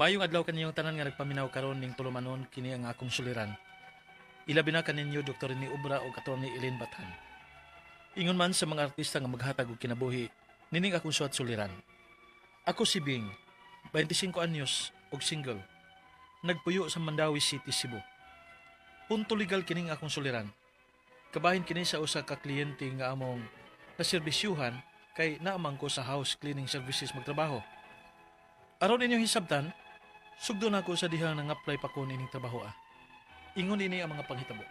Maayong adlaw kaninyong tanan nga nagpaminaw karon ning tulumanon, kini ang akong suliran. Ilabi na kaninyo Dr. ni Obra o Atty. Eileen Bathan. Ingon man sa mga artista nga maghatag og kinabuhi, nining akong suwat suliran. Ako si Bing, 25 anyos og single. Nagpuyo sa Mandaue City, Cebu. Punto legal kining akong suliran. Kabahin kini sa usa ka kliyente nga among naserbisyuhan kay naamang ko sa house cleaning services magtrabaho. Aron inyong hisabtan, sugdo na ako sa dihang nang-apply pa ko nining trabaho ah. Ingon ini ang mga panghitabo.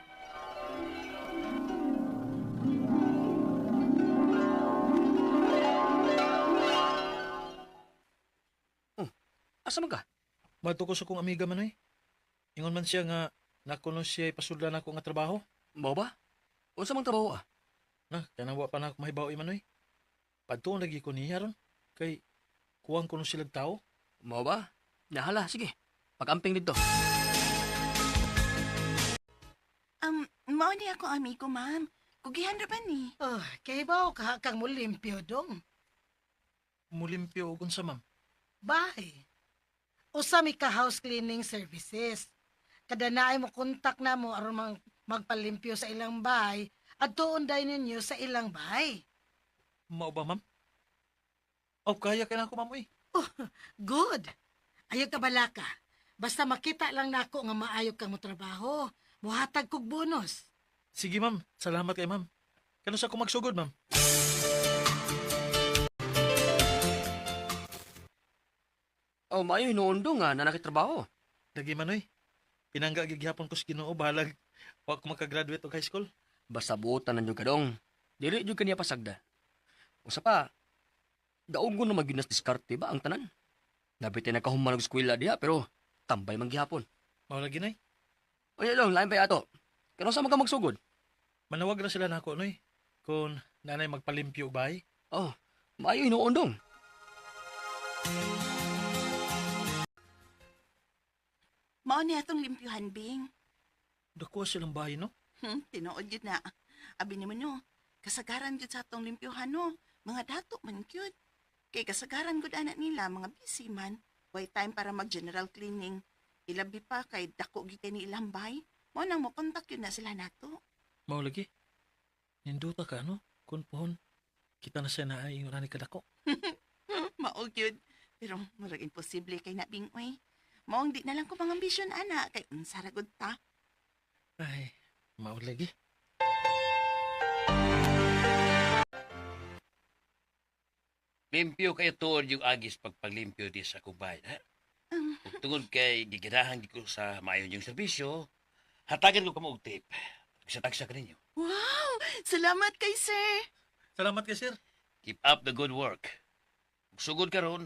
Asa man ka? Madto ko sa kong amiga manoy. Ingon man siya nga nakuno siya ipasudlan ako nga trabaho. Mao ba? Unsa mang trabaho ah? Na, kanang wa pa na ako mahibaw manoy. Padtuon lagi ko niya ron kay kuwang kuno silag tao. Mao ba? Nahala, sige. Pag-amping dito. Mao ni ako amigo, ma'am. Kugihan ra ba ni? Oh, kay ba ka kang mo limpyo dong? Mulimpyo og unsa, ma'am? Bahay. Usa mi ka house cleaning services. Kada naay mo kontak na mo aron magpalimpyo sa ilang bahay, adtuon day ninyo sa ilang bahay. Mao ba, ma'am? Oh, kaya kay na ako, ma'am, uy. Good. Ayaw ka balaka. Basta makita lang nako nga maayo kang mo trabaho. Muhatag kog bonus. Sige, ma'am. Salamat kay ma'am. Kano sa ko magsugod, ma'am? Oh, maayo hinuon dong nga na trabaho. Lagi manoy. Pinangga gihapon ko sa Ginoo bahalag wa ko makagraduate og high school. Basta buotan na ka dong. Dili jud kaniya pasagda. Usa pa, daogon na magyunas diskarte ba ang tanan? Nabitay na kahuman og eskwela diha pero tambay man gihapon. Mao lagi nay. Oy, dong, lain pa ato. Kano sa man ka magsugod? Manawag ra sila nako noy. Kung nanay magpalimpyo og bahay. Oh, maayo hinuon dong. Mao ni atong limpyuhan, Bing. Dako silang bahay no. Tinuod yun na. Abi nimo no, kasagaran gyud sa atong limpyuhan no. Mga dato man gyud. Kay kasagaran gud ana nila mga busy man. Way time para mag general cleaning. Ilabi pa kay dako gyud kay ni ilang bahay. Mao nang mo kontak yun na sila nato. Mao lagi. Ninduta ka no? Kun pohon kita na siya na ay ingon ani kadako. Mao gyud. Pero murag imposible kay na Bing oy. Mao ang di na lang ko mga ambisyon ana kay unsa ra gud ta. Ay, mao lagi. Limpyo kayo tuod yung agis pagpaglimpyo di sa akong bahay, ha? Ug tungod kay giganahan gid ko sa maayo niyong serbisyo, hatagan ko kamo og tip. Sa tagsa kaninyo. Wow! Salamat kay sir. Salamat kay sir. Keep up the good work. Ug sugod karon,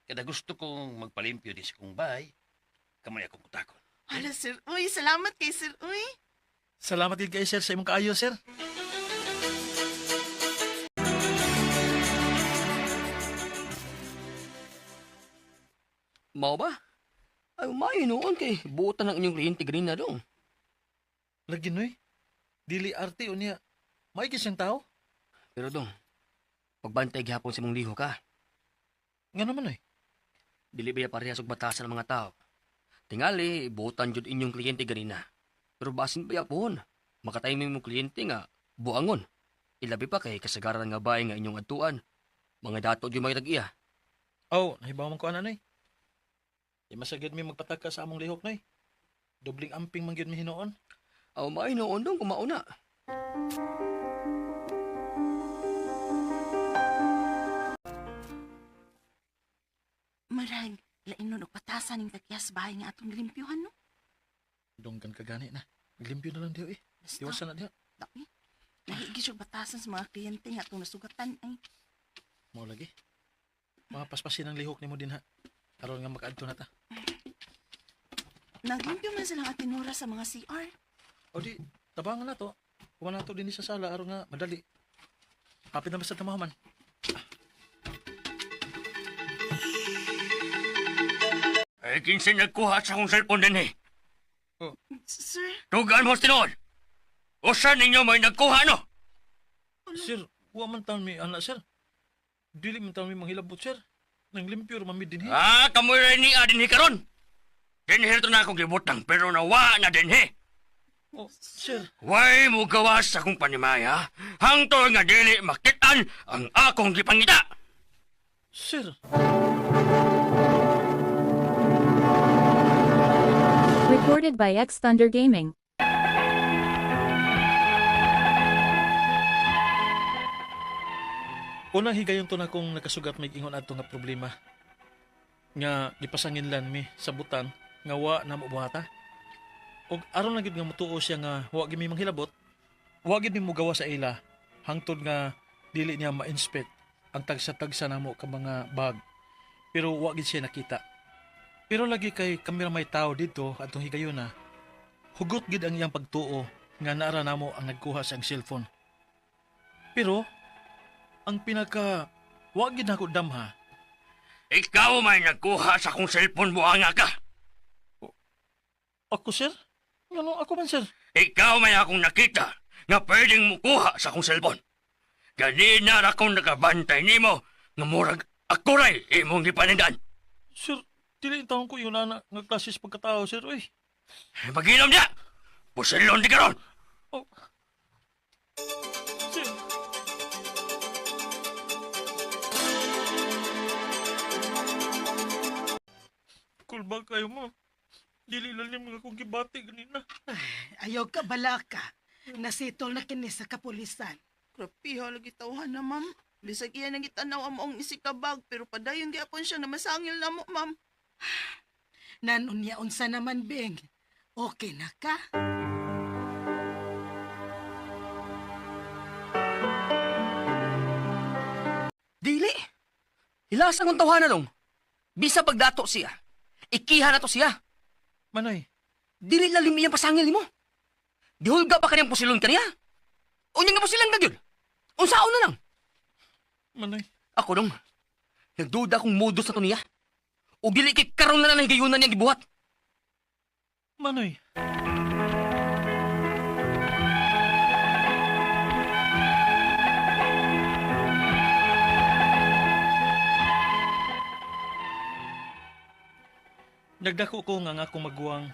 kada gusto kong magpalimpyo di sa akong bahay, kamo ni akong kutakon. Hala sir, uy, salamat kay sir, uy. Salamat gid kay sir sa imong kaayo, sir. Mao ba? Ay, maayo hinuon kay buotan ang inyong kliyente ganina dong. Lagi noy. Dili arte unya. Maigi siyang tao. Pero dong, pagbantay gihapon sa imong lihok ka. Nga naman noy. Dili ba parehas og batasan ang mga tao? Tingali, buotan jud inyong kliyente ganina. Pero basin ba yapon? Makatiming mo kliyente nga buangon. Ilabi pa kay kasagaran nga bahay nga inyong adtuan. Mga dato jud mga tag-iya. Oh, nahibaw man ko ana noy. Di masagid mi magpataka sa among lihok noy. Dobling amping man gyud mi hinuon. Aw maayo noon dong kumauna. Marag, lain nun og patasan ning tagyas bahay nga atong limpyuhan no. Donggan ka gani na. Maglimpyo na lang diyo eh. Basta, Tiwasan na diyo. dami. Nahigit siya batasan sa mga kliyente nga atong nasugatan ay. Mao lagi. Mapaspasin ang lihok nimo din ha. Aron nga makaadto na ta. Naglimpyo man silang atinura sa mga CR. O di, tabangan na to. Kuha na to din sa sala aron nga madali. Hapit na basta tamahuman. Ay, kinsa nagkuha sa akong cellphone din eh. Sir, Tugaan mo tinuod. Usa ninyo may nagkuha no? Sir, wa man taon mi ana sir. Dili man taon mi manghilabot sir. Nang limpyo ra mami dinhi. Ah, kamoy rin ni dinhi karon. Dinhi to na akong gibutang pero nawa na dinhi. Oh, sir, Way mo gawas sa akong panimaya, hangtod nga dili makitaan ang akong gipangita. Sir. Recorded by X Thunder Gaming. Unang higayon to na kung nakasugat may ingon adto nga problema. Nga gipasanginlan mi sa butan nga wa na mo buhata. Og aron lang gyud nga motuo siya nga wa gyud mi manghilabot, wa gyud mi mogawa sa ila hangtod nga dili niya ma-inspect ang tagsa-tagsa namo ka mga bag. Pero wa gyud siya nakita. Pero lagi kay kami ra may tao dito atong higayon na hugot gid ang iyang pagtuo nga naara namo ang nagkuha sa iyang cellphone. Pero ang pinaka wa gid nako damha. Ikaw may nagkuha sa akong cellphone mo nga ka. Ako, sir? Ngano ako man, sir? Ikaw may akong nakita nga pwedeng mukuha sa akong cellphone. Ganina ra akong nakabantay nimo nga murag ako ray imong gipanindan. Sir, dili taon ko yun ana nga klase sa pagkatao, sir. Uy. Maginom niya! Pusilon di karon! Oh. Sir. Kulba kayo mo. Dili lang yung mga kong gibati ganina. Ayaw ka balaka. Nasitol na kini sa kapulisan. Grabe ha, lagi tawhan na, ma'am. Bisag iya nang gitanaw ang maong isikabag, pero padayon gyapon siya na masangil na mo, ma'am. Nanunya unsa naman, Bing. Okay na ka? Dili! Hilas ang tawhana dong. Bisa pagdato siya. Ikiha na to siya. Manoy, Dili lalim iyang pasangil nimo. Gihulga pa kaniyang pusilon kaniya. Unya nga pusilan ka gyud. Unsaon na lang. Manoy. Ako dong. Nagduda kong modus na to niya. O dili kay karon na lang ang higayunan niyang gibuhat. Manoy. Nagdako ko nga nga akong maguwang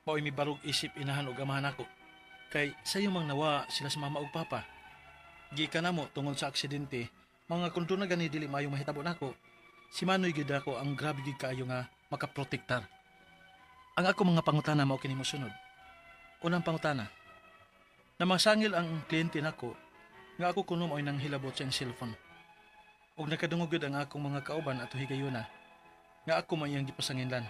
mao'y mibarog isip inahan og amahan ako. Kay sayo mang nawa sila sa mama ug papa. Gikan namo tungod sa aksidente, mga kung na gani dili maayong mahitabo nako. Si Manoy gyud ako ang grabe gyud kaayo nga makaprotektar. Ang ako mga pangutana mao kini mosunod. Unang pangutana. Namasangil ang kliyente nako nga ako kuno mao'y nanghilabot sa iyang cellphone. Ug nakadungog gyud ang akong mga kauban ato higayuna nga ako man iyang gipasanginlan.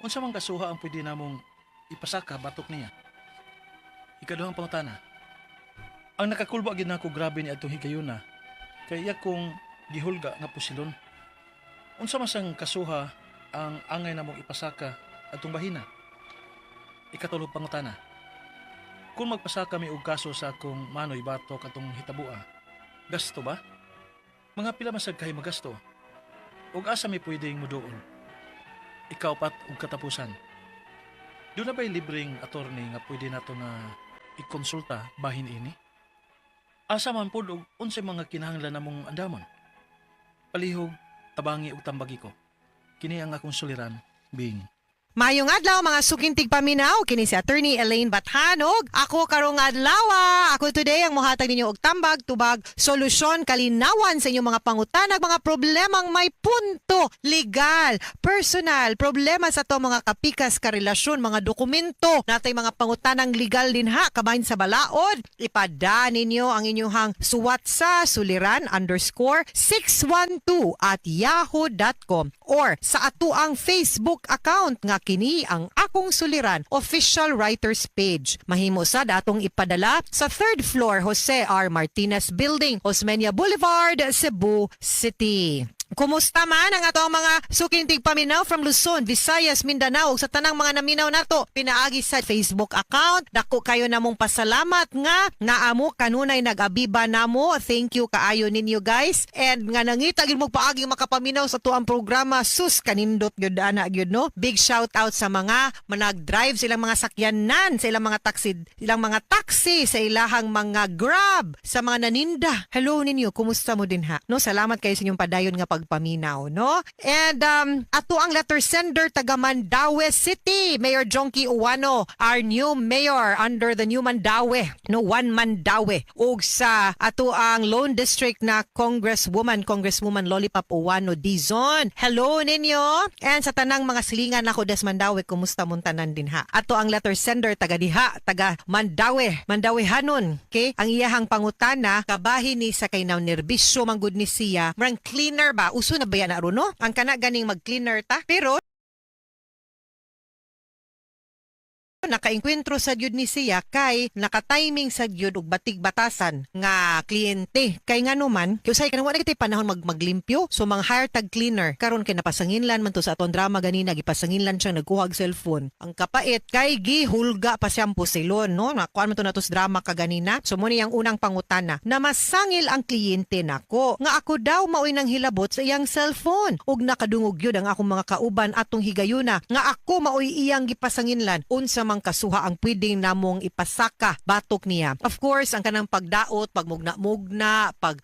Unsa man kasuha ang pwede namong ipasaka batok niya? Ikaduhang pangutana. Ang nakakulba gid nako grabe ni atong higayuna kay iya kong gihulga nga pusilon. Unsa man sang kasuha ang angay namong ipasaka atong bahina? Ikatulong pangutana. Kung magpasaka mi og kaso sa akong manoy batok atong hitabua, gasto ba? Mga pila man sad kay magasto? Ug asa mi pwedeng moduol? Ikaapat og katapusan. Doon na ba'y libreng attorney nga pwede nato nga ikonsulta bahin ini? Asa man pod og unsay mga kinahanglan namong andamon? Palihog, tabangi og tambagi ko. Kini ang akong suliran, Bing. Maayong adlaw mga sukintig paminaw kini si Attorney Elaine Bathanog. Ako karong adlaw, ako today ang mohatag ninyo og tambag, tubag, solusyon, kalinawan sa inyong mga pangutanag, mga problemang may punto, legal, personal, problema sa to mga kapikas, karelasyon, mga dokumento, natay mga pangutanang legal din ha, kabahin sa balaod. Ipada ninyo ang inyong suwat sa suliran_612@yahoo.com or sa atuang Facebook account nga kini ang Akong Suliran official writers page. Mahimo sad atong ipadala sa third floor Jose R. Martinez Building, Osmeña Boulevard, Cebu City. Kumusta man ang ato ang mga suking tigpaminaw from Luzon, Visayas, Mindanao ug sa tanang mga naminaw nato pinaagi sa Facebook account. Dako kayo namong pasalamat nga naamo kanunay nag-abiba namo. Thank you kaayo ninyo, guys. And nga nangita gyud mo paagi makapaminaw sa atuang programa, sus, kanindot gyud ana gyud, no. Big shout out sa mga manag-drive sa ilang mga sakyanan, sa ilang mga taxi, ilang mga taxi, sa ilahang mga Grab, sa mga naninda. Hello ninyo, kumusta mo din ha? No, salamat kayo sa inyong padayon nga pagpaminaw, no? And ato ang letter sender taga Mandaue City, Mayor Jonkie Ouano, our new mayor under the new Mandaue, no, One Mandaue. Ug sa ato ang Lone District na Congresswoman, Congresswoman Lollipop Ouano Dizon. Hello ninyo. And sa tanang mga silingan nako des Mandaue, kumusta mong tanan din ha? Ato ang letter sender taga diha, taga Mandaue, Mandaue Hanon. Okay? Ang iyahang pangutana, kabahin ni sa kay nervisyo manggod ni siya. Murang cleaner ba? Uso na ba yan na ron, no? Ang kana ganing mag-cleaner ta. Pero nakaengkwentro sa gyud ni siya kay nakatiming sa gyud og batig batasan nga kliyente, kay ngano man kay usay kanang wa na kitay panahon maglimpyo, so mang hire tag cleaner. Karon kay napasanginlan man to sa aton drama ganina, gipasanginlan siya nagkuha og cellphone. Ang kapait kay gihulga pa siyang pusilon, no? Nakuan man to nato sa drama kaganina. So mo ni ang unang pangutana: na masangil ang kliyente nako nga ako daw maoy nang hilabot sa iyang cellphone ug nakadungog gyud ang akong mga kauban atong higayuna nga ako maoy iyang gipasanginlan. Unsa mang kasuha ang pwedeng namong ipasaka batok niya? Of course, ang kanang pagdaot, pagmugna-mugna, pag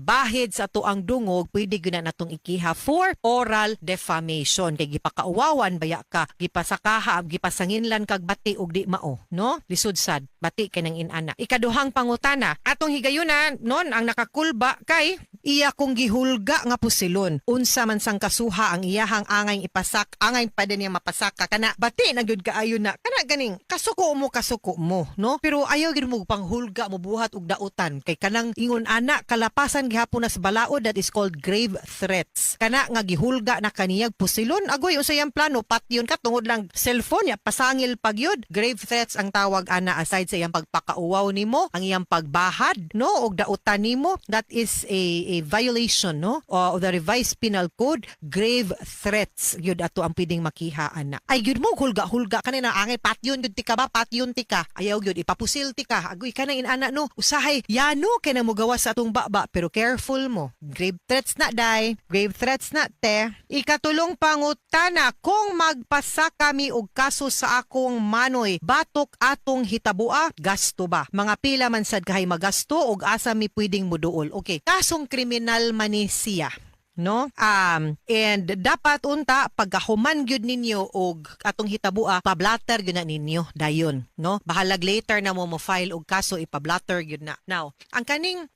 bahid sa ato ang dungog, pwede gyud na natong ikiha for oral defamation kay gipakauwawan baya ka, gipasakaha, gipasanginlan kag bati og di mao, no? Lisod sad, bati kay nang inana. Ikaduhang pangutana, atong higayuna non ang nakakulba kay iya kong gihulga nga pusilon. Unsa man sang kasuha ang iyahang angay ipasak, angay pa din niya mapasaka? Kana bati na gyud kaayo na, kana ganing kasuko mo, kasuko mo, no? Pero ayaw gyud mo panghulga mo buhat og dautan kay kanang ingon ana kalapasan gihapon na sa balaod. That is called grave threats. Kana nga gihulga na kaniyag pusilon, agoy, unsay ang plano? Patyon ka tungod lang cellphone ya pasangil pagyud. Grave threats ang tawag ana. Aside sa iyang pagpakauwaw nimo, ang iyang pagbahad, no, og dautan nimo, that is a violation, no, of the Revised Penal Code. Grave threats gyud ato ang pwedeng makiha ana. Ay gyud mo hulga-hulga kanina angay patyon gyud tika ba, patyon tika, ayaw gyud ipapusil tika, agoy, kana inana, no? Usahay yano kay na mo gawas sa atong baba, pero careful mo, grave threats na day, grave threats na te. Ikatulong pangutana: kung magpasa kami og kaso sa akong manoy batok atong hitabua, gasto ba? Mga pila man sad kahay magasto og asa mi pwedeng muduol? Okay, kasong kriminal man ni siya, no? And dapat unta pagkahuman gyud ninyo og atong hitabua, pablatter gyud na ninyo dayon, no? Bahalag later na mo mo file og kaso, ipablatter gyud na. Now, ang kaning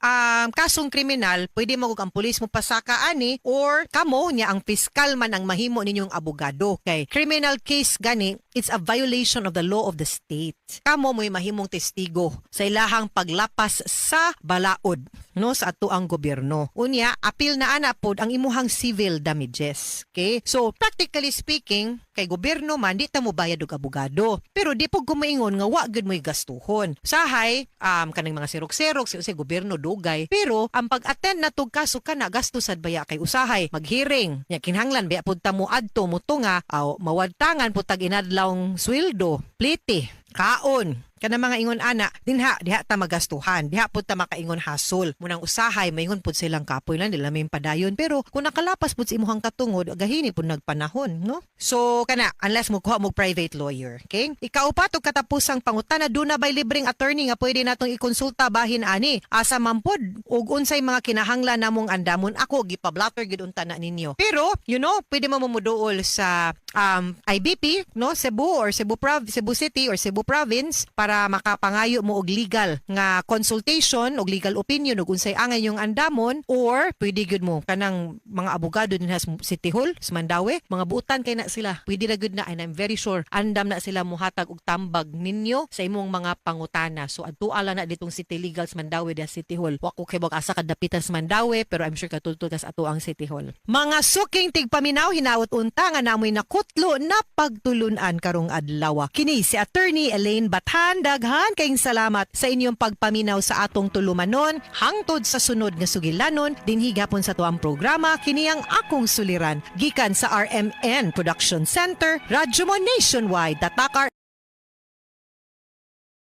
kasong kriminal, pwede mo og ang pulis mo pasaka ani or kamo niya, ang piskal man ang mahimo ninyong abogado, kay criminal case gani, it's a violation of the law of the state. Kamo mo'y mahimong testigo sa ilahang paglapas sa balaod, no, sa ato ang gobyerno. Unya, apil na ana pod ang imuhang civil damages. Okay? So, practically speaking, kay gobyerno man, di ta mo bayad og abogado. Pero di po gumaingon nga wa gyud mo'y gastuhon. Sahay, kanang mga serok-serok, sa gobyerno dugay. Pero ang pag-attend na tog kaso kana, gasto sad baya kay usahay mag-hearing. Nya kinahanglan baya pud ta mo adto mo tunga, aw mawadtangan pud tag inadlawng sweldo, plite, kaon, kana mga ingon ana dinha, diha ta magastuhan, diha pud ta makaingon hasol. Munang usahay maingon pud silang kapoy lang, dili may padayon, pero kung nakalapas pud sa imuhang katungod, gahini pud nagpanahon, no? So kana, unless mo kuha mo private lawyer. Okay, ikaupat ug katapusang pangutana: duna bay libreng attorney nga pwede natong ikonsulta bahin ani? Asa man pod ug unsay mga kinahanglan namong andamon? Ako gipablatter gid unta na ninyo, pero pwede mo moduol sa IBP, no, Cebu or Cebu City or Cebu Province para makapangayo mo og legal nga consultation og legal opinion ug unsay angay yung andamon, or pwede gyud mo kanang mga abogado din sa City Hall sa Mandaue. Mga buutan kay na sila, pwede ra gyud na, and I'm very sure andam na sila muhatag og tambag ninyo sa imong mga pangutana. So adtua lang na ditong City Legal sa Mandaue da City Hall. Wa ko kay asa kadapitan sa Mandaue, pero I'm sure katultol kas ato ang City Hall. Mga suking tigpaminaw, hinaot unta nga namoy nakot Mutlo na pagtulunan karong adlaw. Kini si Attorney Elaine Bathan, daghan kayong salamat sa inyong pagpaminaw sa atong tulumanon hangtod sa sunod nga sugilanon dinhi gapon sa tuang programa, kini ang akong suliran, gikan sa RMN Production Center, Radyo Mo Nationwide, Tatak.